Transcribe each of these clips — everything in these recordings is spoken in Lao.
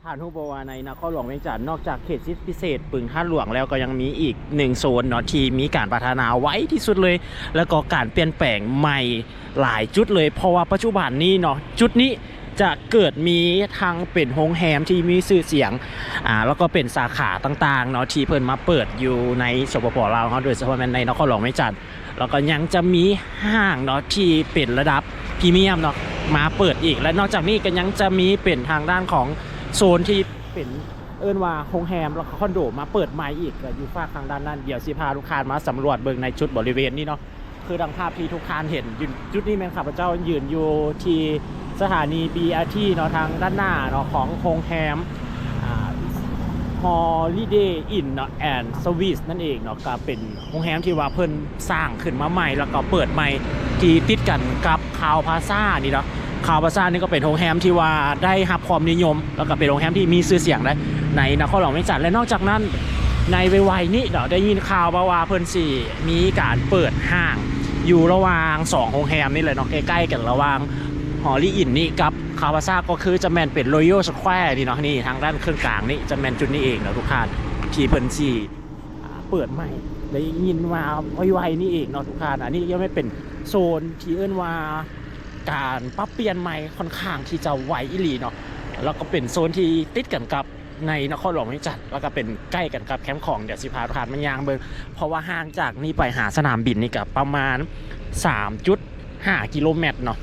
ທ່ານຮູ້ບໍ່ວ່າໃນນະຄອນຫຼວງວຽງຈັນ ນອກຈາກເຂດສິດພິເສດປຶງທາດຫຼວງແລ້ວ ກໍຍັງມີອີກໜຶ່ງໂຊນເນາະ ທີ່ມີການພັດທະນາໄວທີ່ສຸດເລີຍ ແລ້ວກໍການປ່ຽນແປງໃໝ່ຫຼາຍຈຸດເລີຍ. ເພາະວ່າປັດຈຸບັນນີ້ເນາະ ຈຸດນີ້ຈະເກີດມີທັງເປັນໂຮງແຮມທີ່ມີຊື່ສຽງ ອາ ແລ້ວກໍເປັນສາຂາຕ່າງໆເນາະ ທີ່ເພິ່ນມາເປີດຢູ່ໃນ ສປປ ລາວເຮົາ ໂດຍສະເພາະແມ່ນໃນນະຄອນຫຼວງວຽງຈັນ. ແລ້ວກໍຍັງຈະມີຫ້າງເນາະ ທີ່ເປັນລະດັບພຣີມຽມເນາະ ມາເປີດອີກ ແລະ ນອກຈາກນີ້ກໍຍັງຈະມີເປັນທາງດ້ານຂອງໂຊນທີ່ເປັນ ເອີ້ນວ່າໂຮງແຮມ ແລ້ວກໍຄອນໂດມາເປີດໃໝ່ອີກ ກໍຢູ່ຟາກທາງດ້ານນັ້ນ. ດຽວຊິພາທຸກທ່ານມາສຳຫຼວດເບິ່ງໃນຈຸດບໍລິເວນນີ້ເນາະ. ຄືດັ່ງພາບທີ່ທຸກທ່ານເຫັນຢູ່ ຈຸດນີ້ແມ່ນຂ້າພະເຈົ້າຢືນຢູ່ທີ່ສະຖານີ ບີ ອາ ທີ ເນາະ ທາງດ້ານໜ້າເນາະ ຂອງໂຮງແຮມ ອ່າ Holiday Inn ເນາະ and Suites ນັ້ນເອງເນາະ. ກໍເປັນໂຮງແຮມທີ່ວ່າເພິ່ນສ້າງຂຶ້ນມາໃໝ່ ແລ້ວກໍເປີດໃໝ່ ທີ່ຕິດກັນກັບ Crowne Plaza ນີ້ເນາະ. Crowne Plaza ນີ້ກໍເປັນໂຮງແຮມທີ່ວ່າໄດ້ຮັບຄວາມນິຍົມ ແລ້ວກໍເປັນໂຮງແຮມທີ່ມີຊື່ສຽງໃນນະຄອນຫຼວງວຽງຈັນ. ແລະ ນອກຈາກນັ້ນ ໃນໄວໆນີ້ເນາະ ໄດ້ຍິນຂ່າວມາວ່າເພິ່ນຊິມີການເປີດຫ້າງຢູ່ລະຫວ່າງສອງໂຮງແຮມນີ້ແຫຼະເນາະ ໃກ້ໆກັນລະຫວ່າງ Holiday Inn ນີ້ກັບ Crowne Plaza ກໍຄືຈະແມ່ນເປັນ Royal Square ນີ້ເນາະ. ນີ້ທາງດ້ານເຄິ່ງກາງນີ້ຈະແມ່ນຈຸດນີ້ເອງເນາະທຸກທ່ານ ທີ່ເພິ່ນຊິ ອ່າ ເປີດໃໝ່ ໄດ້ຍິນວ່າໄວໆນີ້ເອງເນາະທຸກທ່ານ. ອັນນີ້ຍັງແມ່ນເປັນໂຊນທີ່ເອີ້ນວ່າການປັບປ່ຽນໃໝ່ຂ້ອນຂ້າງທີ່ຈະໄວອີ່ຫຼີເນາະ ແລ້ວກໍເປັນໂຊນທີ່ຕິດກັນກັບໃນນະຄອນຫຼວງວຽງຈັນ ແລ້ວກໍເປັນໃກ້ກັນກັບແຄມຂອງ. ດຽວຊິພາທ່ານມາຍ່າງເບິ່ງ ເພາະວ່າຫ່າງຈາກນີ້ໄປຫາສະໜາມບິນນີ້ກໍປະມານສາມຈຸດ ຫ້າກິໂລແມັດເນາະ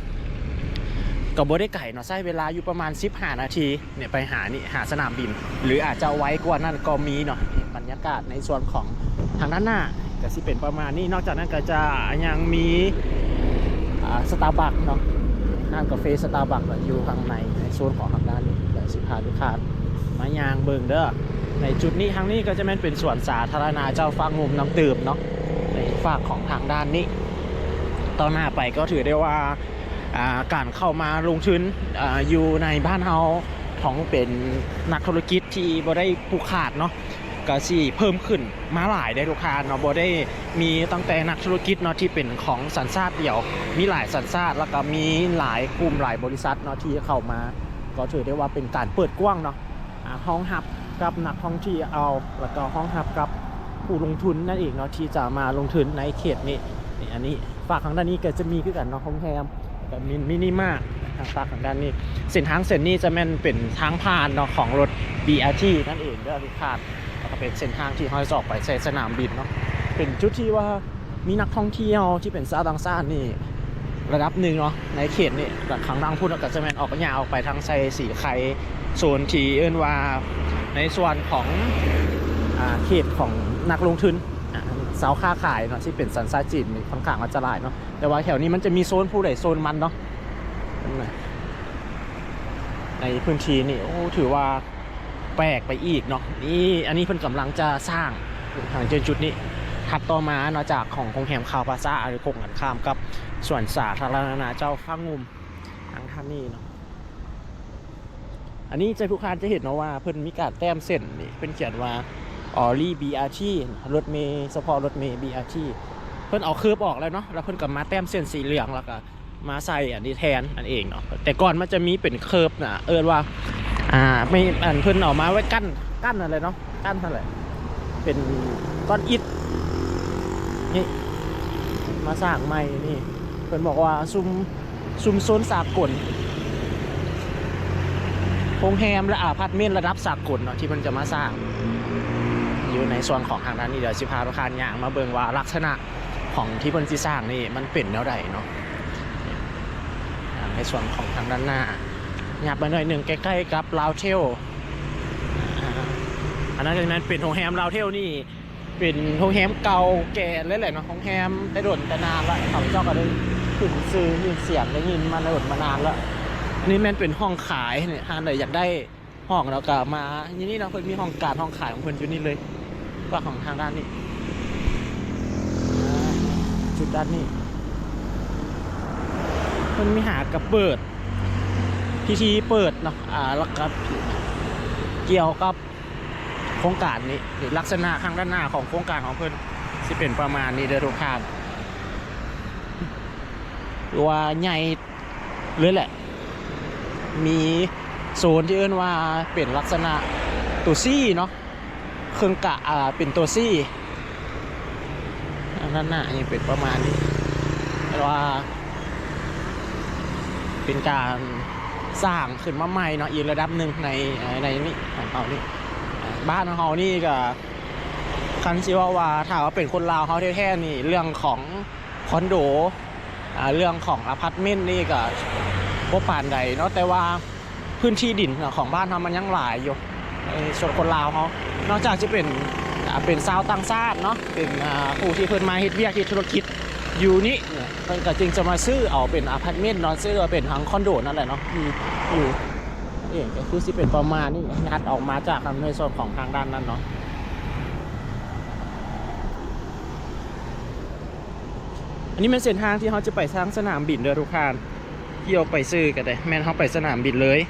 ກໍບໍ່ໄດ້ໄກເນາະ ໃຊ້ເວລາຢູ່ປະມານສິບຫ້ານາທີນີ້ ໄປຫານີ້ ຫາສະໜາມບິນ ຫຼືອາດຈະໄວກວ່ານັ້ນກໍມີເນາະ. ບັນຍາກາດໃນສ່ວນຂອງທາງດ້ານໜ້າກໍຊິເປັນປະມານນີ້. ນອກຈາກນັ້ນກໍຈະຍັງມີ ອ່າ Starbucks ເນາະ ຮ້ານກາເຟ Starbucks ຢູ່ທາງໃນ ໃນໂຊນຂອງທາງດ້ານນີ້. ດຽວຊິພາທຸກທ່ານມາຍ່າງເບິ່ງເດີ ໃນຈຸດນີ້. ທາງນີ້ກໍຈະແມ່ນເປັນສວນສາທາລະນະເຈົ້າຟ້າງຸ່ມນ້ຳຕື່ມເນາະ ໃນຟາກຂອງທາງດ້ານນີ້. ຕໍ່ໜ້າໄປກໍຖືໄດ້ວ່າ ອ່າ ການເຂົ້າມາລົງທຶນ ອ່າ ຢູ່ໃນບ້ານເຮົາ ຂອງເປັນນັກທຸລະກິດທີ່ບໍ່ໄດ້ຜູກຂາດເນາະ ກໍຊິເພີ່ມຂຶ້ນມາຫຼາຍເດ້ທຸກທ່ານເນາະ. ບໍ່ໄດ້ມີຕັ້ງແຕ່ນັກທຸລະກິດເນາະ ທີ່ເປັນຂອງສັນຊາດດຽວ ມີຫຼາຍສັນຊາດ ແລ້ວກໍມີຫຼາຍກຸ່ມຫຼາຍບໍລິສັດເນາະ ທີ່ເຂົ້າມາ ກໍຖືໄດ້ວ່າເປັນການເປີດກວ້າງເນາະ ອ່າ ຮອງຮັບກັບນັກທ່ອງທ່ຽວ ແລ້ວກໍຮອງຮັບກັບຜູ້ລົງທຶນນັ້ນເອງເນາະ ທີ່ຈະມາລົງທຶນໃນເຂດນີ້. ນີ້ ອັນນີ້ຟາກທາງດ້ານນີ້ກໍຈະມີຄືກັນເນາະ ໂຮງແຮມ ກໍມີມິນິມາດ ທາງຟາກທາງດ້ານນີ້. ເສັ້ນທາງເສັ້ນນີ້ຈະແມ່ນເປັນທາງຜ່ານເນາະ ຂອງລົດ ບີ ອາ ທີ ນັ້ນເອງເດີທຸກທ່ານ. ແລ້ວກໍເປັນເສັ້ນທາງທີ່ເຮົາຈະອອກໄປໃສ່ສະໜາມບິນເນາະ ເປັນຈຸດທີ່ວ່າ ມີນັກທ່ອງທ່ຽວທີ່ເປັນຊາວຕ່າງຊາດນີ້ລະດັບໜຶ່ງເນາະ ໃນເຂດນີ້. ແລ້ວຂ້າງຫຼັງພຸ້ນກໍຈະແມ່ນອອກ ຍ່າງອອກໄປທາງໄຊສີໄຄ ໂຊນທີ່ເອີ້ນວ່າໃນສ່ວນຂອງ ອ່າ ເຂດຂອງນັກລົງທຶນ ອ່າ ຊາວຄ້າຂາຍເນາະ ທີ່ເປັນສັນຊາດຈີນນີ້ ຂ້ອນຂ້າງວ່າຈະຫຼາຍເນາະ. ແຕ່ວ່າແຖວນີ້ມັນຈະມີໂຊນຜູ້ໃດໂຊນມັນເນາະ ໃນພື້ນທີ່ນີ້. ໂອ້ ຖືວ່າ ແປກໄປອີກເນາະ. ນີ້ ອັນນີ້ເພິ່ນກຳລັງຈະສ້າງທາງເຈົ້າຈຸດນີ້ ຖັດຕໍ່ມາເນາະ ຈາກຂອງໂຮງແຮມຄາວພາຊາ ຢູ່ກົງກັນຂ້າມກັບສວນສາທາລະນະເຈົ້າຟ້າງຸ່ມ ທາງດ້ານນີ້ເນາະ. ອັນນີ້ຈະ ທຸກທ່ານຈະເຫັນເນາະວ່າເພິ່ນມີການແຕ້ມເສັ້ນນີ້ ເພິ່ນຂຽນວ່າ Only ບີ ອາ ທີ ລົດເມ ສະເພາະລົດເມ ບີ ອາ ທີ ເພິ່ນເອົາເຄີບອອກແລ້ວເນາະ ແລ້ວເພິ່ນກໍມາແຕ້ມເສັ້ນສີເຫຼືອງ ແລ້ວກໍ ມາໃສ່ອັນນີ້ແທນນັ້ນເອງເນາະ. ແຕ່ກ່ອນມັນຈະມີເປັນເຄີບນະ ເອີ້ນວ່າ ອ່າ ແມ່ນ ອັນເພິ່ນເອົາມາໄວ້ກັ້ນ ກັ້ນນັ້ນແຫຼະເນາະ ກັ້ນຫັ້ນແຫຼະ ເປັນກ້ອນອິດນີ້ ມາສ້າງໃໝ່ນີ້. ເພິ່ນບອກວ່າຊຸມ ຊຸມຊົນສາກົນ ໂຮງແຮມ ແລະ ອາພາດເມັນລະດັບສາກົນເນາະ ທີ່ເພິ່ນຈະມາສ້າງຢູ່ໃນສ່ວນຂອງທາງດ້ານນີ້. ດຽວຊິພາທຸກທ່ານຍ່າງມາເບິ່ງວ່າລັກສະນະ ຂອງທີ່ເພິ່ນຊິສ້າງນີ້ມັນເປັນແນວໃດເນາະ. ອ່າ ໃນສ່ວນຂອງທາງດ້ານໜ້າ ຫຍັບມາໜ້ອຍໜຶ່ງ ໃກ້ໆກັບລາວເທວ ອ່າ ອັນນັ້ນກໍແມ່ນເປັນໂຮງແຮມລາວເທວນີ້ ເປັນໂຮງແຮມເກົ່າແກ່ເລີຍແຫຼະເນາະ ໂຮງແຮມແຕ່ດົນແຕ່ນານລະ ຂ້າພະເຈົ້າກໍໄດ້ຂຶ້ນຊື່ ຍິນສຽງ ໄດ້ຍິນມາດົນມານານລະ. ອັນນີ້ແມ່ນເປັນຫ້ອງຂາຍນີ້ ທ່ານໃດຢາກໄດ້ ຫ້ອງ ແລ້ວກໍມາຢູ່ນີ້ເນາະ ເພິ່ນມີຫ້ອງການຫ້ອງຂາຍຂອງເພິ່ນຢູ່ນີ້ເລີຍ ວ່າຂອງທາງດ້ານນີ້ ອ່າ ຈຸດດ້ານນີ້ ເພິ່ນມີຫາກະເປີດ ພິທີເປີດເນາະ ອ່າ ແລ້ວກໍກ່ຽວກັບໂຄງການນີ້ ນີ້ລັກສະນະທາງດ້ານໜ້າຂອງໂຄງການຂອງເພິ່ນຊິເປັນປະມານນີ້ເດີທຸກທ່ານ ຖືວ່າໃຫຍ່ ເລີຍແຫຼະ ມີ ໂຊນທີ່ເອີ້ນວ່າເປັນລັກສະນະຕົວ C ເນາະ ເຄິ່ງກະ ອ່າ ເປັນຕົວ C ອັນນັ້ນນະ ຍັງເປັນປະມານນີ້ ແຕ່ວ່າເປັນການສ້າງຂຶ້ນມາໃໝ່ເນາະ ອີກລະດັບໜຶ່ງໃນ ໃນນີ້ຂອງເຮົານີ້. ບ້ານຂອງເຮົານີ້ກະ ຄັນຊິເວົ້າວ່າ ຖ້າວ່າເປັນຄົນລາວເຮົາແທ້ໆນີ້ ເລື່ອງຂອງຄອນໂດ ອ່າ ເລື່ອງຂອງອາພາດເມັນນີ້ກະບໍ່ປານໃດເນາະ ແຕ່ວ່າ ພື້ນທີ່ດິນຂອງບ້ານເຮົາມັນຍັງຫຼາຍຢູ່ ໃນສ່ວນຄົນລາວເຮົາ ນອກຈາກຈະເປັນ ອ່າ ເປັນຊາວຕ່າງຊາດເນາະ ເປັນ ອ່າ ຜູ້ທີ່ເພິ່ນມາເຮັດວຽກເຮັດທຸລະກິດຢູ່ນີ້ ເພິ່ນກະຈຶ່ງຈະມາຊື້ເອົາເປັນອາພາດເມັນເນາະ ຊື້ເອົາເປັນທາງຄອນໂດນັ້ນແຫຼະເນາະ ຢູ່ ຢູ່ເອງ ກະຄືຊິເປັນປະມານນີ້ ຖັດອອກມາຈາກທາງໃນສ່ວນຂອງທາງດ້ານນັ້ນເນາະ. ອັນນີ້ແມ່ນເສັ້ນທາງທີ່ເຮົາຈະໄປທາງສະໜາມບິນເດີທຸກທ່ານ ທີ່ອອກໄປຊື່ກະໄດ້ ແມ່ນເຮົາໄປສະໜາມບິນເລີຍ.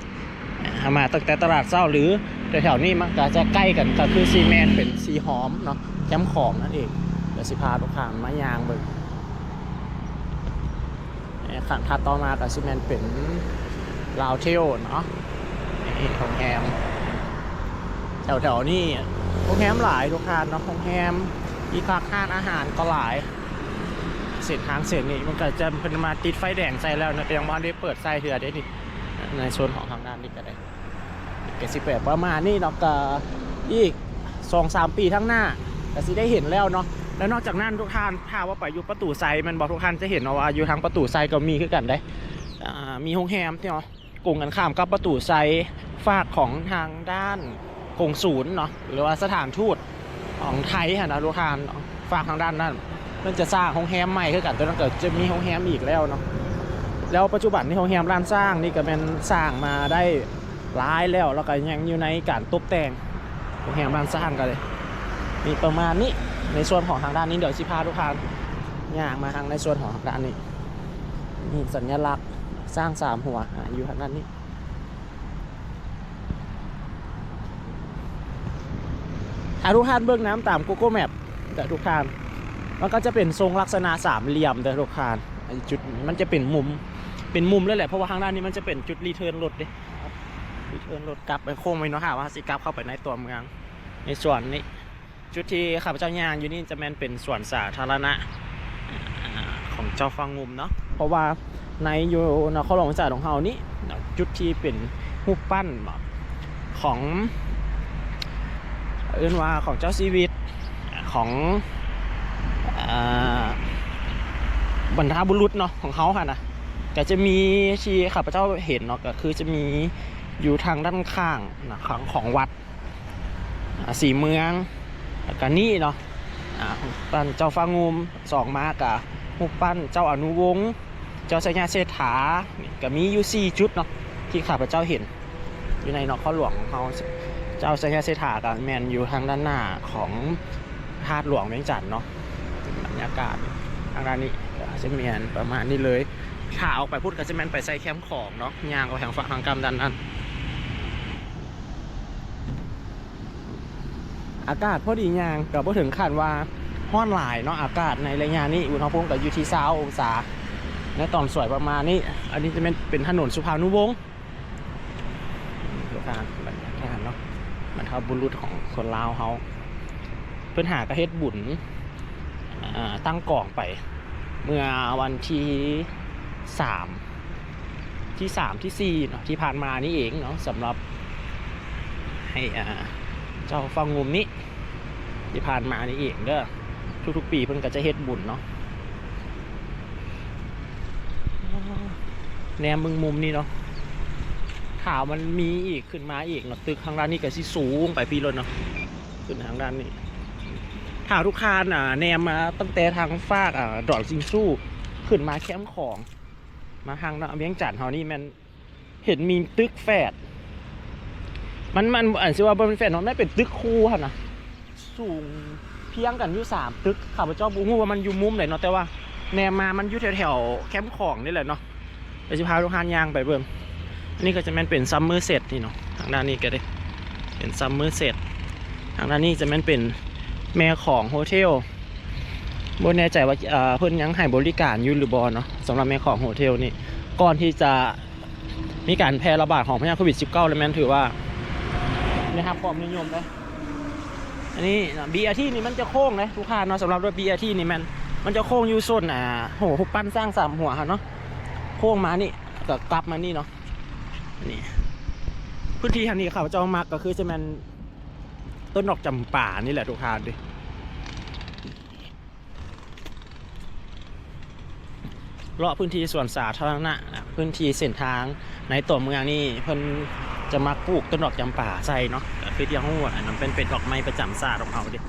ເຮົາມາຕັ້ງແຕ່ຕະຫຼາດເຊົ້າ ຫຼື ແຖວໆນີ້ມັນກະຈະໃກ້ກັນ ກະຄືຊິແມ່ນເປັນສີຫອມເນາະ ແຄມຂອງນັ້ນເອງ. ດຽວຊິພາທຸກທ່ານມາຍ່າງເບິ່ງ. ເອີ ຂັ້ນຖັດຕໍ່ມາກະຊິແມ່ນເປັນລາວເທວເນາະ. ນີ້ໂຮງແຮມ ແຖວໆນີ້ໂຮງແຮມຫຼາຍທຸກທ່ານເນາະ ໂຮງແຮມ ທີ່ພັກ ຮ້ານອາຫານກໍຫຼາຍ. ເສັ້ນທາງເສັ້ນນີ້ມັນກະຈະ ເພິ່ນມາຕິດໄຟແດງໃສ່ແລ້ວເນາະ ແຕ່ຍັງບໍ່ທັນໄດ້ເປີດໃຊ້ເທື່ອເດ້ນີ້ ໃນໂຊນຂອງທາງດ້ານນີ້ກະໄດ້. ກະຊິແປນປະມານນີ້ເນາະ ກະອີກສອງສາມປີທາງໜ້າກະຊິໄດ້ເຫັນແລ້ວເນາະ. ແລ້ວນອກຈາກນັ້ນທຸກທ່ານ ຖ້າວ່າໄປຢູ່ປະຕູໄຊແມ່ນບໍ່ ທຸກທ່ານຈະເຫັນເນາະວ່າຢູ່ທາງປະຕູໄຊກະມີຄືກັນເດ້ ອ່າ ມີໂຮງແຮມທີ່ ກົງກັນຂ້າມກັບປະຕູໄຊ ຟາກຂອງທາງດ້ານກົງສູນເນາະ ຫຼືວ່າສະຖານທູດຂອງໄທຫັ້ນນະ ລູກຄ້າເນາະ ຟາກທາງດ້ານນັ້ນ ເພິ່ນຈະສ້າງໂຮງແຮມໃໝ່ຄືກັນ ໂຕນັ້ນກະຈະມີໂຮງແຮມອີກແລ້ວເນາະ. ແລ້ວປັດຈຸບັນນີ້ໂຮງແຮມລ້ານຊ້າງນີ້ກະແມ່ນສ້າງມາໄດ້ຫຼາຍແລ້ວ ແລ້ວກະຍັງຢູ່ໃນການຕົບແຕ່ງ. ໂຮງແຮມລ້ານຊ້າງກະເລີຍມີປະມານນີ້ ໃນສ່ວນຂອງທາງດ້ານນີ້ ດຽວຊິພາລູກຄ້າຍ່າງມາທາງໃນສ່ວນຂອງທາງດ້ານນີ້. ນີ້ສັນຍະລັກຊ້າງສາມຫົວ ອາ ຢູ່ທາງດ້ານນີ້. ຖ້າທຸກທ່ານເບິ່ງນຳຕາມ Google Map ເດີທຸກທ່ານ ມັນກະຈະເປັນຊົງລັກສະນະສາມຫຼ່ຽມເດີທຸກທ່ານ. ຈຸດນີ້ມັນຈະເປັນມຸມ ເປັນມຸມເລີຍແຫຼະ ເພາະວ່າທາງດ້ານນີ້ມັນຈະເປັນຈຸດຣີເທີນລົດເດ້ ຣີເທີນລົດກັບໄປໂຄ້ງໄວ້ເນາະ ຖ້າວ່າເຮົາຊິກັບເຂົ້າໄປໃນຕົວເມືອງ ໃນສວນນີ້. ຈຸດທີ່ຂ້າພະເຈົ້າຍ່າງຢູ່ນີ້ຈະແມ່ນເປັນສວນສາທາລະນະ ອາ ຂອງເຈົ້າຟ້າງຸ່ມເນາະ ເພາະວ່າໃນຢູ່ນະຄອນຫຼວງວຽງຈັນຂອງເຮົານີ້ເນາະ ຈຸດທີ່ເປັນຮູບປັ້ນຂອງ ເອີ້ນວ່າຂອງເຈົ້າຊີວິດ ຂອງ ອາ ບັນພະບຸລຸດເນາະ ຂອງເຮົາຫັ້ນນະ ກະຈະມີທີ່ຂ້າພະເຈົ້າເຫັນເນາະ ກະຄືຈະມີຢູ່ທາງດ້ານຂ້າງນະ ຂອງ ຂອງວັດ ອາ ສີເມືອງ ແລ້ວກະນີ້ເນາະ ອາ ຮູບປັ້ນເຈົ້າຟ້າງຸ່ມ ສອງມາກະຮູບປັ້ນເຈົ້າອະນຸວົງ ເຈົ້າໄຊຍະເສດຖາ ກະມີຢູ່ສີ່ຈຸດເນາະ ທີ່ຂ້າພະເຈົ້າເຫັນຢູ່ໃນນະຄອນຫຼວງຂອງເຮົາ. ເຈົ້າໄຊຍະເສດຖາກະແມ່ນຢູ່ທາງດ້ານໜ້າຂອງພະທາດຫຼວງວຽງຈັນເນາະ. ບັນຍາກາດທາງດ້ານນີ້ກະຈະແມ່ນປະມານນີ້ເລີຍ ຖ້າອອກໄປພຸ້ນກະຈະແມ່ນໄປໃສ່ແຄມຂອງເນາະ ຍ່າງອອກທາງຝັ່ງທາງກ້ຳດ້ານນັ້ນ. ອາກາດພໍດີຍ່າງ ກະບໍ່ເຖິງຂັ້ນວ່າຮ້ອນຫຼາຍເນາະ ອາກາດໃນໄລຍະນີ້ ອຸນຫະພູມກະຢູ່ທີ່ຊາວອົງສາ ໃນຕອນສວຍປະມານນີ້. ອັນນີ້ຈະແມ່ນເປັນຖະໜົນສຸພານຸວົງ ບັນຍາກາດເນາະ ບັນພະບຸລຸດຂອງຄົນລາວເຮົາ ເພິ່ນຫາກະເຮັດບຸນ ອາ ຕັ້ງກອງໄປ ເມື່ອວັນທີສາມ ທີສາມ ທີສີ່ເນາະ ທີ່ຜ່ານມານີ້ເອງເນາະ ສຳລັບໃຫ້ ອາ ເຈົ້າຟ້າງຸ່ມນີ້ ທີ່ຜ່ານມານີ້ເອງເດີ. ທຸກໆປີເພິ່ນກະຈະເຮັດບຸນເນາະ. ແນມເບິ່ງມຸມນີ້ເນາະ ຖ້າມັນມີອີກ ຂຶ້ນມາອີກເນາະ ຕຶກທາງດ້ານນີ້ກະຊິສູງໄປພີ້ໂລດເນາະ ຂຶ້ນທາງດ້ານນີ້. ຖ້າທຸກທ່ານ ອາ ແນມມາຕັ້ງແຕ່ທາງຟາກ ອາ ດອນຊິງຊູ ຂຶ້ນມາແຄມຂອງ ມາທາງວຽງຈັນເຮົານີ້ແມ່ນເຫັນມີຕຶກແຝດ ມັນ ມັນ ອັນຊິວ່າບໍ່ແມ່ນແຝດເນາະ ມັນເປັນຕຶກຄູ່ຫັ້ນນະ ສູງພຽງກັນຢູ່ສາມຕຶກ. ຂ້າພະເຈົ້າບໍ່ຮູ້ວ່າມັນຢູ່ມຸມໃດເນາະ ແຕ່ວ່າແນມມາມັນຢູ່ແຖວໆແຄມຂອງນີ້ແຫຼະເນາະ. ດຽວຊິພາທຸກທ່ານຍ່າງໄປເບິ່ງ. ອັນນີ້ກະຈະແມ່ນເປັນຊຳເມີເຊັດນີ້ເນາະ ທາງດ້ານນີ້ກະໄດ້ເປັນຊຳເມີເຊັດ ທາງດ້ານນີ້ຈະແມ່ນເປັນແມ່ຂອງໂຮເທວ. ບໍ່ແນ່ໃຈວ່າ ເອີ ເພິ່ນຍັງໃຫ້ບໍລິການຢູ່ຫຼືບໍ່ເນາະ ສຳລັບແມ່ຂອງໂຮເທວນີ້. ກ່ອນທີ່ຈະ ມີການແຜ່ລະບາດຂອງພະຍາດໂຄວິດສິບເກົ້າ ແລ້ວແມ່ນຖືວ່າໄດ້ຮັບຄວາມນິຍົມເດ້. ອັນນີ້ນະ ບີອາທີ ນີ້ມັນຈະໂຄ້ງເດ້ທຸກທ່ານເນາະ, ສຳລັບລົດບີອາທີ ນີ້ແມ່ນມັນຈະໂຄ້ງຢູ່ໂຊນ ອ່າ ໂຫ ຮູບປັ້ນຊ້າງສາມຫົວຫັ້ນເນາະ, ໂຄ້ງມານີ້ ແລ້ວກໍກັບມານີ້ເນາະ. ນີ້ ພື້ນທີ່ຫັ້ນທີ່ຂ້າພະເຈົ້າມັກກໍຄືຈະແມ່ນຕົ້ນດອກຈຳປານີ້ແຫຼະທຸກທ່ານເດ້. ເລາະພື້ນທີ່ສວນສາທາລະນະ, ພື້ນທີ່ເສັ້ນທາງໃນຕົວເມືອງນີ້ ເພິ່ນຈະມັກປູກຕົ້ນດອກຈຳປາໃສ່ເນາະ, ກໍຄືທີ່ເຮົາຮູ້ ອັນນັ້ນເປັນ ເປັນດອກໄມ້ປະຈຳຊາດຂອງເຮົາເດ້,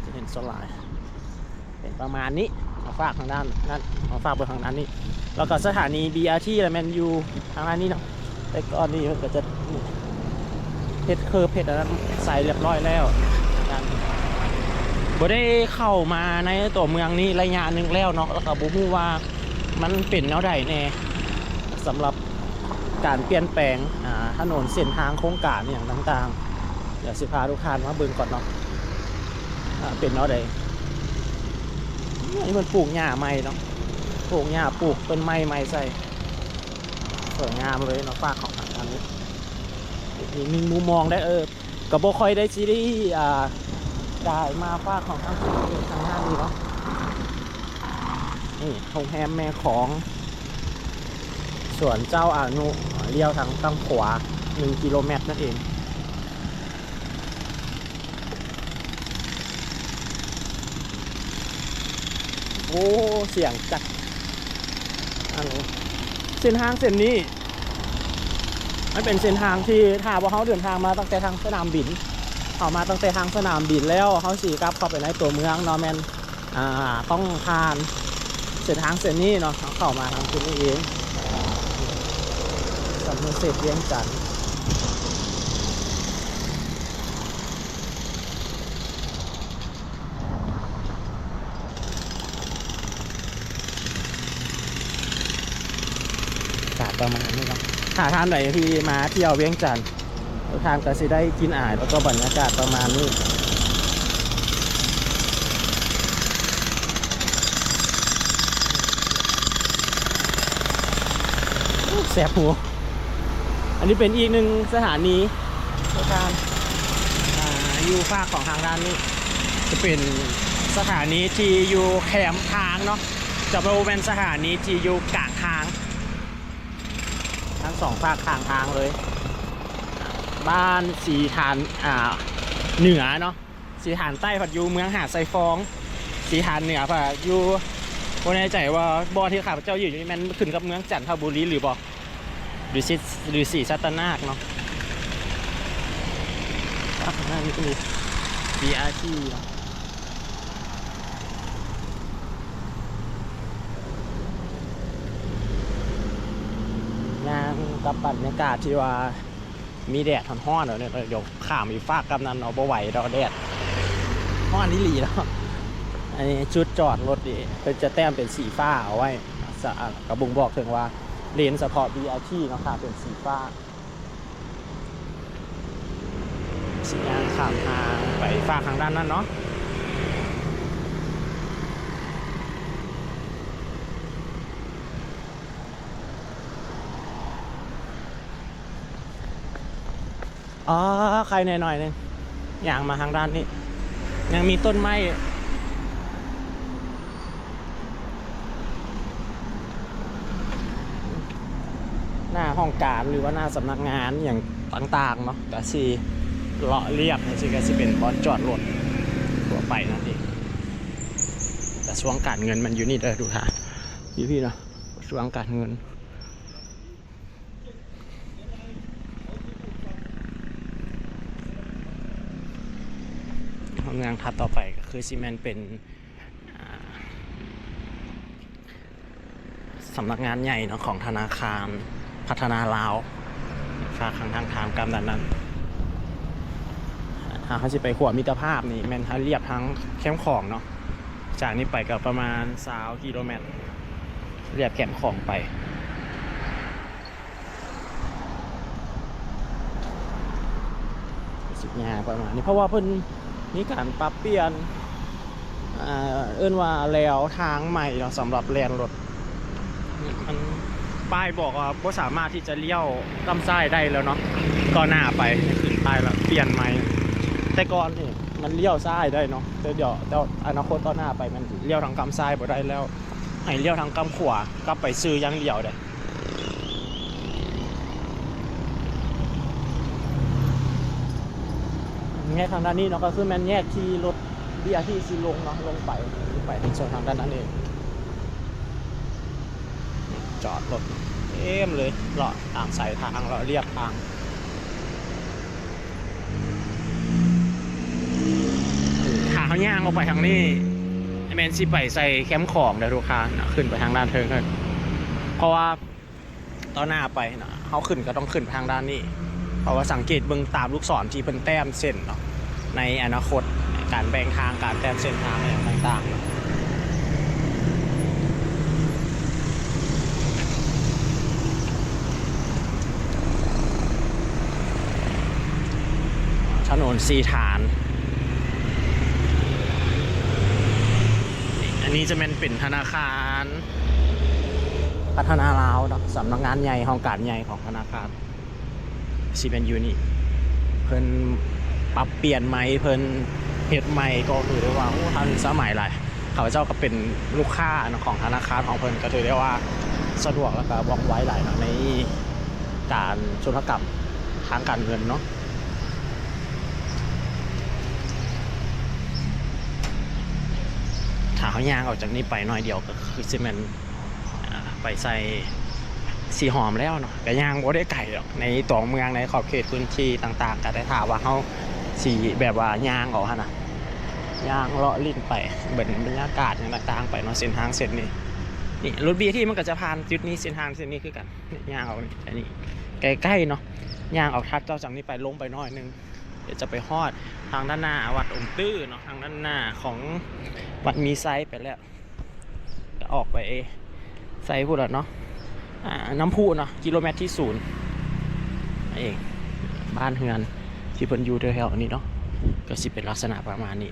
ຈະເຫັນສ່ວນຫຼາຍເປັນປະມານນີ້. ມາຝາກທາງດ້ານນັ້ນ, ມາຝາກເບິ່ງທາງດ້ານນີ້, ແລ້ວກໍສະຖານີບີອາທີລະແມ່ນຢູ່ທາງດ້ານນີ້ເນາະ. ແຕ່ກ່ອນນີ້ເພິ່ນກໍຈະເຮັດເຄີບ ເຮັດອັນນັ້ນໃສ່ລຽບຮ້ອຍແລ້ວ. ບໍ່ໄດ້ເຂົ້າມາໃນຕົວເມືອງນີ້ໄລຍະໜຶ່ງແລ້ວເນາະ, ແລ້ວກໍບໍ່ຮູ້ວ່າມັນເປັນແນວໃດແດ່ ສຳລັບການປ່ຽນແປງ ອ່າ ຖະໜົນເສັ້ນທາງໂຄງການອີ່ຫຍັງຕ່າງໆ. ດຽວຊິພາທຸກທ່ານມາເບິ່ງກ່ອນເນາະ ອ່າ ເປັນແນວໃດ. ອັນນີ້ເພິ່ນປູກຫຍ້າໃໝ່ເນາະ, ປູກຫຍ້າ ປູກຕົ້ນໄມ້ໃໝ່ໃສ່. ສວຍງາມເລີຍເນາະ ຟາກຂອງທາງດ້ານນີ້. ອີກໜຶ່ງມຸມມອງໄດ້ ເອີ ກໍບໍ່ຄ່ອຍໄດ້ຊິໄດ້ ອ່າ ໄດ້ມາຟາກຂອງທາງ ທາງດ້ານນີ້ເນາະ. ນີ້ໂຮງແຮມແມ່ຂອງ ສວນເຈົ້າອານຸ ລ້ຽວທາງຝັ່ງຂວາ ໜຶ່ງກິໂລແມັດນັ້ນເອງ. ໂອ້ ສຽງຈັກ ອັນ ເສັ້ນທາງເສັ້ນນີ້ ມັນເປັນເສັ້ນທາງທີ່ ຖ້າວ່າເຮົາເດີນທາງມາຕັ້ງແຕ່ທາງສະໜາມບິນ, ເຮົາມາຕັ້ງແຕ່ທາງສະໜາມບິນແລ້ວ ເຮົາຊິກັບເຂົ້າໄປໃນຕົວເມືອງເນາະ ແມ່ນ ອ່າ ຕ້ອງຜ່ານເສັ້ນທາງເສັ້ນນີ້ເນາະ, ເຮົາເຂົ້າມາທາງເສັ້ນນີ້ເອງ ສຳເພາເສດວຽງຈັນ. ອາກາດປະມານນີ້ເນາະ, ຖ້າທ່ານໃດທີ່ມາທ່ຽວວຽງຈັນ ທ່ານກໍຊິໄດ້ກິ່ນອາຍ ແລ້ວກໍບັນຍາກາດປະມານນີ້. ແຊບຫູ. ອັນນີ້ເປັນອີກໜຶ່ງສະຖານີ ທຸກທ່ານ ອ່າ ຢູ່ຟາກຂອງທາງດ້ານນີ້ ຈະເປັນສະຖານີທີ່ຢູ່ແຄມທາງເນາະ, ຈະບໍ່ແມ່ນສະຖານີທີ່ຢູ່ກາງທາງ. ທັງສອງຟາກຂ້າງທາງເລີຍ. ບ້ານສີຖານ ອ່າ ເໜືອເນາະ, ສີຖານໃຕ້ພັດຢູ່ເມືອງຫາດຊາຍຟອງ, ສີຖານເໜືອພັດຢູ່ ບໍ່ແນ່ໃຈວ່າບ່ອນທີ່ຂ້າພະເຈົ້າຢືນຢູ່ນີ້ແມ່ນຂຶ້ນກັບເມືອງຈັນທະບູລີຫຼືບໍ່ ຫຼືສີ ຫຼືສີສັດຕະນາກເນາະ. ອ່າ ທາງໜ້ານີ້ກໍມີ ບີອາທີ ເນາະ. ຍ່າງກັບບັນຍາກາດທີ່ວ່າມີແດດຮ້ອນໆ ແລ້ວນີ້ ດຽວຂ້າມອີກຟາກກັບນັ້ນເນາະ, ບໍ່ໄຫວດອກ ແດດຮ້ອນອີ່ຫຼີເນາະ. ອັນນີ້ຈຸດຈອດລົດນີ້ ເພິ່ນຈະແຕ້ມເປັນສີຟ້າເອົາໄວ້ ສະ ກະບົ່ງບອກເຖິງວ່າເລນສະເພາະ ບີອາທີ ເນາະ ຖ້າເປັນສີຟ້າ. ຊິຍ່າງຂ້າມທາງໄປຟາກທາງດ້ານນັ້ນເນາະ. ອໍ ໄຄແນ່ໜ້ອຍໜຶ່ງ ຍ່າງມາທາງດ້ານນີ້ ຍັງມີຕົ້ນໄມ້ ໜ້າຫ້ອງການ ຫຼືວ່າໜ້າສຳນັກງານຫຍັງຕ່າງໆເນາະ, ກະຊິເລາະລຽບຈັ່ງຊີ້ ກະຊິເປັນບ່ອນຈອດລົດທົ່ວໄປນັ້ນເອງ. ກະຊວງການເງິນມັນຢູ່ນີ້ເດີ ດູທ່າ ຢູ່ພີ້ເນາະ, ກະຊວງການເງິນ. ເມືອງຖັດຕໍ່ໄປກໍຄືຊິແມ່ນເປັນ ອ່າ ສຳນັກງານໃຫຍ່ເນາະ ຂອງທະນາຄານພັດທະນາລາວ ຟາກທາງ ທາງຂ້າມກັບດ້ານນັ້ນ. ຖ້າເຮົາຊິໄປຂົວມິດຕະພາບນີ້ ແມ່ນເຮົາລຽບທາງແຄມຂອງເນາະ, ຈາກນີ້ໄປກໍປະມານຊາວກິໂລແມັດ ລຽບແຄມຂອງໄປ. ສິບຫຍ້າປະມານນີ້ ເພາະວ່າເພິ່ນມີການປັບປ່ຽນ ອ່າ ເອີ້ນວ່າແລວທາງໃໝ່ເນາະ ສຳລັບແລ່ນລົດ. ມັນ ປ້າຍບອກວ່າບໍ່ສາມາດທີ່ຈະລ້ຽວກ້ຳຊ້າຍໄດ້ແລ້ວເນາະ, ຕໍ່ໜ້າໄປຂຶ້ນປ້າຍແລ້ວປ່ຽນໃໝ່. ແຕ່ກ່ອນນີ້ມັນລ້ຽວຊ້າຍໄດ້ເນາະ, ແຕ່ດຽວ ແຕ່ອະນາຄົດຕໍ່ໜ້າໄປມັນລ້ຽວທາງກ້ຳຊ້າຍບໍ່ໄດ້ແລ້ວ, ໃຫ້ລ້ຽວທາງກ້ຳຂວາກັບໄປຊື່ຢ່າງດຽວເດ້. ແຍກທາງດ້ານນີ້ເນາະ ກໍຄືແມ່ນແຍກທີ່ລົດ ບີອາທີ ຊິລົງເນາະ, ລົງໄປ ໄປໃນໂຊນທາງດ້ານນັ້ນເອງ. ຈອດລົດເຕັມເລີຍ ເລາະຕາມສາຍທາງ ເລາະລຽບທາງ. ຖ້າເຮົາຍ່າງອອກໄປທາງນີ້ ແມ່ນຊິໄປໃສ່ແຄມຂອງເດີທຸກທ່ານ, ຂຶ້ນໄປທາງດ້ານເທິງເລີຍ ເພາະວ່າ ຕໍ່ໜ້າໄປນະ ເຮົາຂຶ້ນກໍຕ້ອງຂຶ້ນໄປທາງດ້ານນີ້ ເພາະວ່າສັງເກດເບິ່ງຕາມລູກສອນທີ່ເພິ່ນແຕ້ມເສັ້ນເນາະ ໃນອະນາຄົດ ການແບ່ງທາງ ການແຕ້ມເສັ້ນທາງ ອີ່ຫຍັງຕ່າງໆເນາະ. ຖະໜົນສີ່ຖານ. ອັນນີ້ຈະແມ່ນເປັນທະນາຄານ ພັດທະນາລາວເນາະ, ສຳນັກງານໃຫຍ່ ຫ້ອງການໃຫຍ່ຂອງທະນາຄານ ຊິແມ່ນຢູ່ນີ້. ເພິ່ນປັບປ່ຽນໃໝ່ ເພິ່ນເຮັດໃໝ່ ກໍຖືໄດ້ວ່າ ໂອ້ ທັນສະໄໝຫຼາຍ. ຂ້າພະເຈົ້າກໍເປັນລູກຄ້າເນາະ ຂອງທະນາຄານຂອງເພິ່ນ, ກໍຖືໄດ້ວ່າສະດວກ ແລ້ວກໍວ່ອງໄວຫຼາຍເນາະ ໃນການໂທລະກຳທາງການເງິນເນາະ. ຖ້າເຮົາຍ່າງອອກຈາກນີ້ໄປໜ້ອຍດຽວ ກໍຄືຊິແມ່ນ ອ່າ ໄປໃສ່ສີຫອມແລ້ວເນາະ, ກໍຍ່າງບໍ່ໄດ້ໄກດອກ ໃນຕົວເມືອງ ໃນຂອບເຂດພື້ນທີ່ຕ່າງໆ. ກໍແຕ່ຖ້າວ່າເຮົາຊິແບບວ່າຍ່າງອອກຫັ້ນນະ ຍ່າງເລາະຫຼິ້ນໄປ ເບິ່ງບັນຍາກາດຫຍັງຕ່າງໆໄປເນາະ. ເສັ້ນທາງເສັ້ນນີ້ ນີ້ລົດບີທີມັນກໍຈະຜ່ານຈຸດນີ້ ເສັ້ນທາງເສັ້ນນີ້ຄືກັນ. ນີ້ຍ່າງອອກນີ້ ອັນນີ້ໃກ້ໆເນາະ, ຍ່າງອອກຖັດຈາກນີ້ໄປ ລົງໄປໜ້ອຍໜຶ່ງ ດຽວຈະໄປຮອດທາງດ້ານໜ້າວັດອົງຕື້ເນາະ, ທາງດ້ານໜ້າຂອງວັດມີໄຊໄປແລ້ວ ກໍອອກໄປໄຊພຸ້ນລະເນາະ, ອ່າ ນ້ຳພຸເນາະ, ກິໂລແມັດທີສູນນັ້ນເອງ. ບ້ານເຮືອນທີ່ເພິ່ນຢູ່ແຖວໆນີ້ເນາະ ກໍຊິເປັນລັກສະນະປະມານນີ້.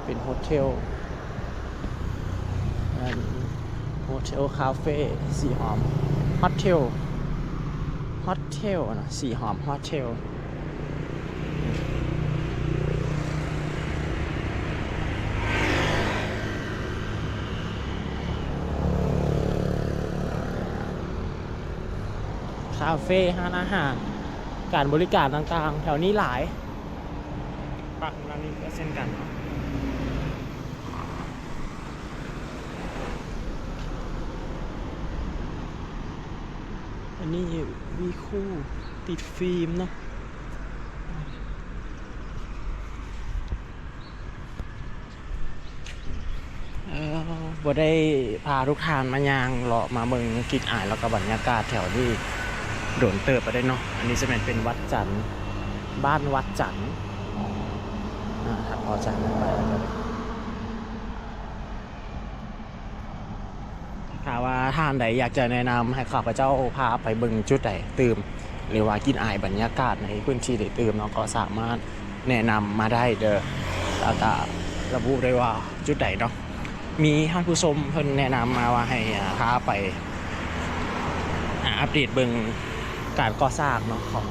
ເປັນໂຮເທວ ອັນ ໂຮເທວຄາເຟສີຫອມ ຮອດເທວ ຮອດເທວເນາະ ສີຫອມຮອດເທວ. ຄາເຟ ຮ້ານອາຫານ ການບໍລິການຕ່າງໆ ແຖວນີ້ຫຼາຍ. ປາກທາງດ້ານນີ້ກໍເຊັ່ນກັນເນາະ. ອັນນີ້ມີຄູ່ຕິດຟີມເນາະ. ເອີ ບໍ່ໄດ້ພາທຸກທ່ານມາຍ່າງເລາະມາເບິ່ງກິ່ນອາຍ ແລ້ວກໍບັນຍາກາດແຖວນີ້ດົນເຕີບແລ້ວເດ້ເນາະ. ອັນນີ້ຈະແມ່ນເປັນວັດຈັນ ບ້ານວັດຈັນ ອາ ຖ້າພໍຈະໄປ ຖ້າວ່າທ່ານໃດຢາກຈະແນະນຳໃຫ້ຂ້າພະເຈົ້າພາໄປເບິ່ງຈຸດໃດຕື່ມ ຫຼືວ່າກິ່ນອາຍບັນຍາກາດໃນພື້ນທີ່ໃດຕື່ມເນາະ ກໍສາມາດແນະນຳມາໄດ້ເດີ ແລ້ວກະລະບຸໄດ້ວ່າຈຸດໃດເນາະ. ມີທ່ານຜູ້ຊົມເພິ່ນແນະນຳມາວ່າໃຫ້ ອາ ພາໄປ ອາ ອັບເດດເບິ່ງການກໍ່ສ້າງເນາະ ຂອງ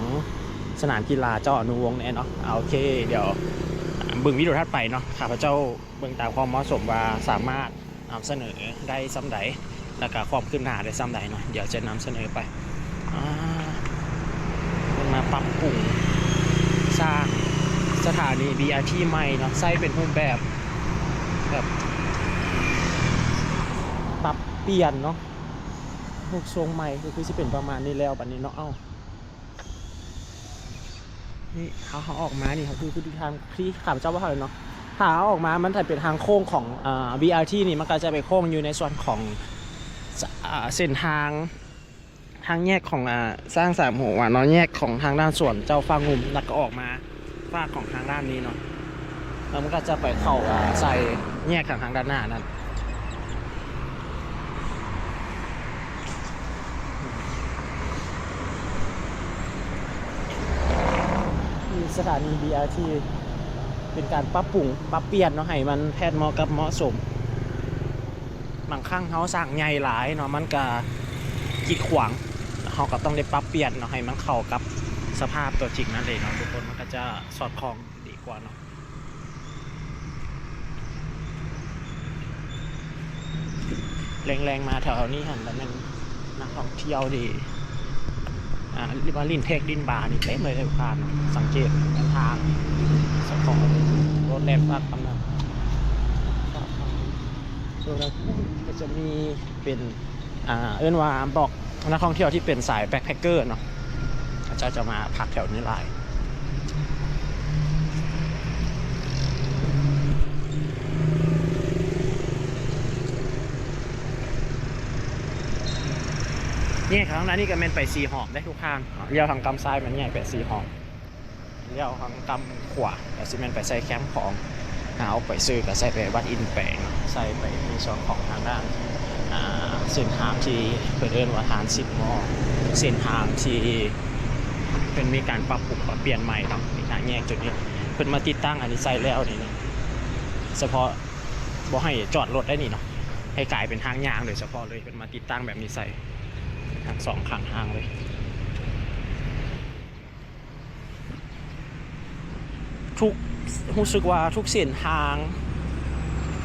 ສະໜາມກິລາເຈົ້າອະນຸວົງແດ່ເນາະ. ອາ ໂອເຄ ດຽວ ອາ ເບິ່ງວິດີໂອຖັດໄປເນາະ ຂ້າພະເຈົ້າ ເບິ່ງຕາມຄວາມເໝາະສົມວ່າສາມາດນຳສະເໜີໄດ້ສ່ຳໃດ ແລ້ວກະຄວາມຄືບໜ້າໄດ້ສ່ຳໃດເນາະ ດຽວຈະນຳສະເໜີໄປ. ອາ ເພິ່ນມາປັບປຸງສ້າງສະຖານີ ບີອາທີ ໃໝ່ເນາະ, ໃຊ້ເປັນຮູບແບບ ແບບປັບປ່ຽນເນາະ, ຮູບຊົງໃໝ່ກໍຄືຊິເປັນປະມານນີ້ແລ້ວບັດນີ້ເນາະ. ເອົ້າ ນີ້ ເຮົາ ເຮົາອອກມານີ້ ເຮົາຄື ຄືທາງທີ່ຂ້າພະເຈົ້າເວົ້າເນາະ, ຖ້າເຮົາອອກມາ ມັນຈະເປັນທາງໂຄ້ງຂອງ ອາ ບີອາທີ ນີ້ ມັນກໍຈະໄປໂຄ້ງຢູ່ໃນສ່ວນຂອງ ສ- ອາ ເສັ້ນທາງ ທາງແຍກຂອງ ອາ ຊ້າງສາມຫົວເນາະ, ແຍກຂອງທາງດ້ານສວນເຈົ້າຟ້າງຸ່ມ ແລ້ວກໍອອກມາຟາກຂອງທາງດ້ານນີ້ເນາະ. ແລ້ວມັນກໍຈະໄປເຂົ້າ ອາ ໃສ່ແຍກທາງ ທາງດ້ານໜ້ານັ້ນ. ສະຖານີ ບີອາທີ ເປັນການປັບປຸງ ປັບປ່ຽນເນາະ ໃຫ້ມັນແທດເໝາະກັບເໝາະສົມ. ບາງຄັ້ງເຮົາສ້າງໃຫຍ່ຫຼາຍເນາະ ມັນກະກີດຂວາງ ເຮົາກະຕ້ອງໄດ້ປັບປ່ຽນເນາະ ໃຫ້ມັນເຂົ້າກັບສະພາບຕົວຈິງນັ້ນເລີຍເນາະທຸກຄົນ ມັນກະຈະສອດຄ່ອງດີກວ່າເນາະ. ແລງໆມາແຖວນີ້ຫັ້ນລະແມ່ນນັກທ່ອງທ່ຽວທີ່ ອ່າ ມາຫຼິ້ນເທັກຫຼິ້ນບານີ້ເຕັມເລີຍທຸກທ່ານ ສັງເກດເສັ້ນທາງ ສະເພາະລົດແລ່ນຟາດຕຳໜ່ຳ ໂຊລາຄູນກະຈະມີເປັນ ອ່າ ເອີ້ນວ່າບອກນັກທ່ອງທ່ຽວທີ່ເປັນສາຍແບັກແພັກເກີເນາະ ເຂົາເຈົ້າຈະມາພັກແຖວນີ້ຫຼາຍ. ແຍກທາງດ້ານນີ້ກະແມ່ນໄປສີ່ຫ້ອມເດ້ທຸກທ່ານ ລ້ຽວທາງກ້ຳຊ້າຍແມ່ນແຍກໄປສີ່ຫ້ອມ ລ້ຽວທາງກ້ຳຂວາກະຊິແມ່ນໄປໃສ່ແຄມຂອງ ອ່າ ອອກໄປຊື່ກະໃສ່ໄປວັດອິນແປງ ໃສ່ໄປໃນສ່ວນຂອງທາງດ້ານ ອ່າ ເສັ້ນທາງທີ່ເພິ່ນເອີ້ນວ່າທານສິບໝໍ້ ເສັ້ນທາງທີ່ເພິ່ນມີການປັບປຸງປັບປ່ຽນໃໝ່ເນາະ ນີ້ທາງແຍກຈຸດນີ້ ເພິ່ນມາຕິດຕັ້ງອັນນີ້ໃສ່ແລ້ວນີ້ ສະເພາະບໍ່ໃຫ້ຈອດລົດໄດ້ນີ້ເນາະ ໃຫ້ກາຍເປັນທາງຍ່າງໂດຍສະເພາະເລີຍ ເພິ່ນມາຕິດຕັ້ງແບບນີ້ໃສ່ທັງສອງຂ້າງທາງເລີຍ. ທຸກ ຮູ້ສຶກວ່າທຸກເສັ້ນທາງ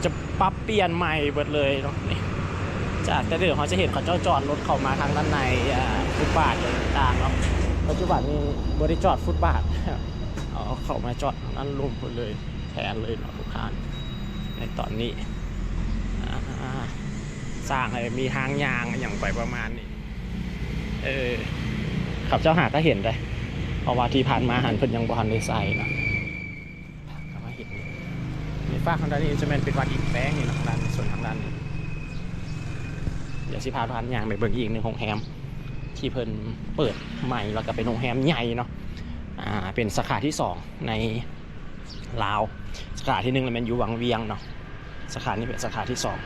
ຈະປັບປ່ຽນໃໝ່ເບິດເລີຍເນາະ ນີ້ ຈາກແຕ່ເດີມເຮົາຈະເຫັນເຂົາເຈົ້າຈອດລົດເຂົ້າມາທາງດ້ານໃນ ອ່າ ຟຸດບາດຕ່າງໆເນາະ ປັດຈຸບັນນີ້ບໍ່ໄດ້ຈອດຟຸດບາດ ເອົາເຂົ້າມາຈອດທາງດ້ານລຸ່ມພຸ້ນເລີຍ ແທນເລີຍເນາະທຸກທ່ານ ໃນຕອນນີ້ ອ່າ ສ້າງໃຫ້ມີທາງຍ່າງອີ່ຫຍັງໄປປະມານນີ້ ເອີ ຂ້າພະເຈົ້າຫາກະເຫັນໄດ໋ ເພາະວ່າທີ່ຜ່ານມາຫັ້ນເພິ່ນຍັງບໍ່ທັນໄດ້ໃສ່ເນາະ ກະມາເຫັນນີ້ ນີ້ຟາກທາງດ້ານນີ້ຈະແມ່ນເປັນວັດອິນແປງນີ້ເນາະ ທາງດ້ານ ສ່ວນທາງດ້ານນີ້ ດຽວຊິພາທ່ານຍ່າງໄປເບິ່ງອີກໜຶ່ງໂຮງແຮມ ທີ່ເພິ່ນເປີດໃໝ່ ແລ້ວກະເປັນໂຮງແຮມໃຫຍ່ເນາະ ອ່າ ເປັນສາຂາທີສອງໃນ ລາວ ສາຂາທີໜຶ່ງລະແມ່ນຢູ່ວັງວຽງເນາະ ສາຂານີ້ເປັນສາຂາທີສອງ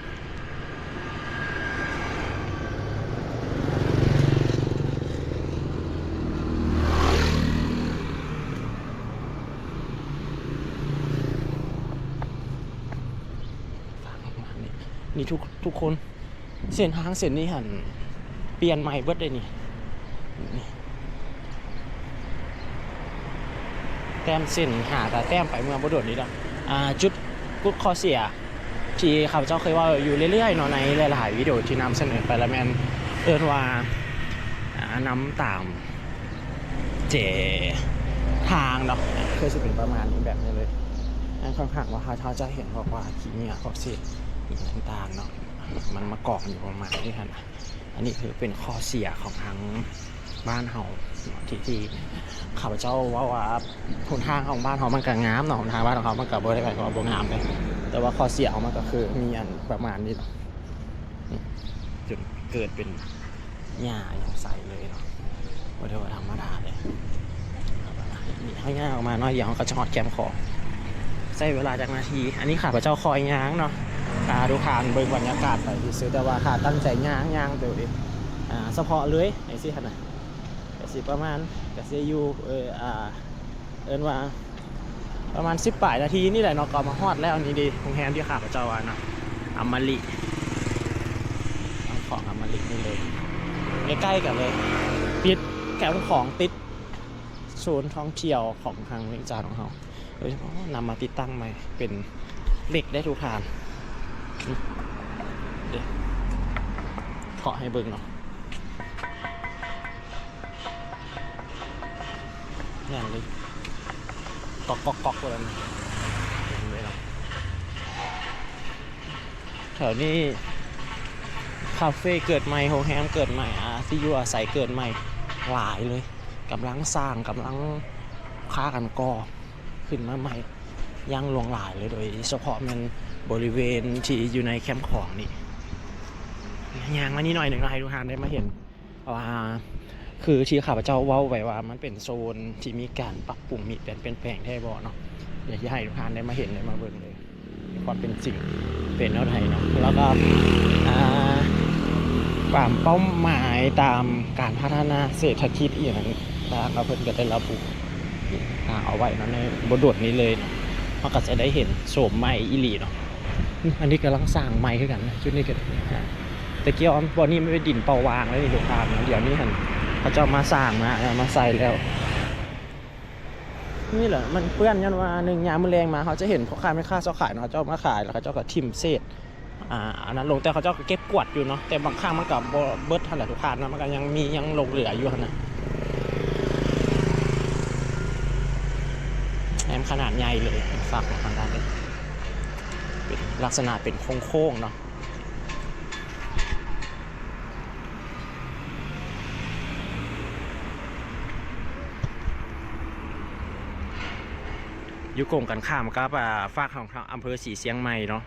ນີ້ ນີ້ທຸກ ທຸກຄົນ ເສັ້ນທາງເສັ້ນນີ້ຫັ້ນປ່ຽນໃໝ່ເບິດເດ້ນີ້ ແຕ້ມເສັ້ນຫາກະແຕ້ມໄປເມື່ອບໍ່ດົນນີ້ດອກ ອ່າ ຈຸດ ຈຸດຂໍ້ເສຍທີ່ຂ້າພະເຈົ້າເຄີຍເວົ້າຢູ່ເລື້ອຍໆເນາະ ໃນຫຼາຍໆວິດີໂອທີ່ນຳສະເໜີໄປລະແມ່ນເອີ້ນວ່າ ອ່າ ນ້ຳຕາມ ເຈທາງເນາະ ຄືຊິເປັນປະມານນີ້ ແບບນີ້ເລີຍ ອັນຂ້າງໆວ່າເຮົາ ເຮົາຈະເຫັນພວກວ່າຂີ້ເຫຍື້ອພວກເສດອີ່ຫຍັງຕ່າງເນາະ ມັນມາກອງຢູ່ປະມານນີ້ຫັ້ນນະ ອັນນີ້ຄືເປັນຂໍ້ເສຍຂອງທາງບ້ານເຮົາເນາະ ທີ່ ທີ່ຂ້າພະເຈົ້າເວົ້າວ່າຫົນທາງຂອງບ້ານເຮົາມັນກະງາມເນາະ ຫົນທາງບ້ານຂອງເຮົາມັນກະບໍ່ໄດ້ໝາຍຄວາມວ່າບໍ່ງາມເດ້ ແຕ່ວ່າຂໍ້ເສຍຂອງມັນກະຄືມີອັນປະມານນີ້ເນາະ ຈົນເກີດເປັນ ຫຍ້າຍັງໃສເລີຍເນາະ ບໍ່ໄດ້ວ່າທຳມະດາເດ້ ເຮົາຍ່າງອອກມາໜ້ອຍດຽວເຮົາກະຈະຮອດແຄມຂອງ ໃຊ້ເວລາຈັກນາທີ ອັນນີ້ຂ້າພະເຈົ້າຄ່ອຍຍ່າງເນາະ ພາທຸກທ່ານເບິ່ງບັນຍາກາດໄປຊື່ໆ ແຕ່ວ່າຖ້າຕັ້ງໃຈຍ່າງ ຍ່າງໂຕເອງ ອ່າ ສະເພາະເລີຍຈັ່ງຊີ້ຫັ້ນນະ ກະຊິປະມານ ກະຊິຢູ່ ເອີ ອ່າ ເອີ້ນວ່າ ປະມານສິບປາຍນາທີນີ້ແຫຼະເນາະ ກະມາຮອດແລ້ວ ນີ້ເດ ໂຮງແຮມທີ່ຂ້າພະເຈົ້າວ່ານະ ອາມາລິ ທາງຂອງອາມາລິນີ້ເລີຍ ໃກ້ໆກັນເລີຍ ຕິດແຄມຂອງ ຕິດໂຊນທ່ອງທ່ຽວຂອງທາງວຽງຈັນຂອງເຮົາ ໂດຍສະເພາະນຳມາຕິດຕັ້ງໃໝ່ເປັນເຫຼັກໄດ້ທຸກທ່ານ ເດ ເຄາະໃຫ້ເບິ່ງເນາະ. ແມ່ນເລີຍ ກອກໆໆ ວ່າຊັ້ນ ແມ່ນເລີຍເນາະ ແຖວນີ້ຄາເຟເກີດໃໝ່ ໂຮງແຮມເກີດໃໝ່ ອາ ທີ່ຢູ່ອາໄສເກີດໃໝ່ຫຼາຍເລີຍ ກຳລັງສ້າງ ກຳລັງພາກັນກໍ່ຂຶ້ນມາໃໝ່ຢ່າງຫຼວງຫຼາຍເລີຍ ໂດຍສະເພາະແມ່ນບໍລິເວນທີ່ຢູ່ໃນແຄມຂອງນີ້ ຍ່າງມານີ້ໜ້ອຍໜຶ່ງ ໃຫ້ທຸກທ່ານໄດ້ມາເຫັນ ວ່າ ຄືທີ່ຂ້າພະເຈົ້າເວົ້າໄວ້ວ່າ ມັນເປັນໂຊນທີ່ມີການປັບປຸງ ມີການປ່ຽນແປງແທ້ບໍ່ເນາະ ຢາກຈະໃຫ້ທຸກທ່ານໄດ້ມາເຫັນ ໄດ້ມາເບິ່ງເລີຍ ໃນຄວາມເປັນຈິງເປັນແນວໃດເນາະ ແລ້ວກໍ ອ່າ ຕາມເປົ້າໝາຍ ຕາມການພັດທະນາເສດຖະກິດອີ່ຫຍັງຕ່າງໆ ເພິ່ນກໍໄດ້ລະບຸ ອ່າ ເອົາໄວ້ເນາະ ໃນບໍ່ດົນນີ້ເລີຍເນາະ ເຮົາກໍຈະໄດ້ເຫັນໂສມໃໝ່ອີ່ຫຼີເນາະ. ອັນນີ້ກຳລັງສ້າງໃໝ່ຄືກັນນະ ຈຸດນີ້ກໍໄດ້. ແຕ່ກ່ອນບ່ອນນີ້ມັນເປັນດິນເປົ່າຫວ່າງເລີຍນີ້ ລູກຄ້າ. ດຽວນີ້ຫັ້ນເຂົາເຈົ້າມາສ້າງມາ ເອົາມາໃສ່ແລ້ວ. ນີ້ແຫຼະ ມັນເປື້ອນຍ້ອນວ່າ ໜຶ່ງ ຍາມມື້ແລງມາ ເຮົາຈະເຫັນພໍ່ຄ້າແມ່ຄ້າເຈົ້າຂາຍເນາະ ເຂົາເຈົ້າມາຂາຍ ແລ້ວເຂົາເຈົ້າກໍຖິ້ມເສດ ອ່າ ອັນນັ້ນລົງ. ແຕ່ເຂົາເຈົ້າກໍເກັບກວາດຢູ່ເນາະ ແຕ່ບາງຄັ້ງມັນກໍບໍ່ເບິດຫັ້ນແຫຼະ ລູກຄ້າເນາະ ມັນກໍຍັງມີ ຍັງຫຼົງເຫຼືອຢູ່ຫັ້ນນະ. ແຮມຂະໜາດໃຫຍ່ເລີຍ ຝາກຂອງທາງດ້ານນີ້ ເປັນລັກສະນະເປັນໂຄ້ງໆເນາະ. ຢູ່ກົງກັນຂ້າມກັບ ອ່າ ຟາກຂອງທາງອຳເພີສີຊຽງໃໝ່ເນາະ.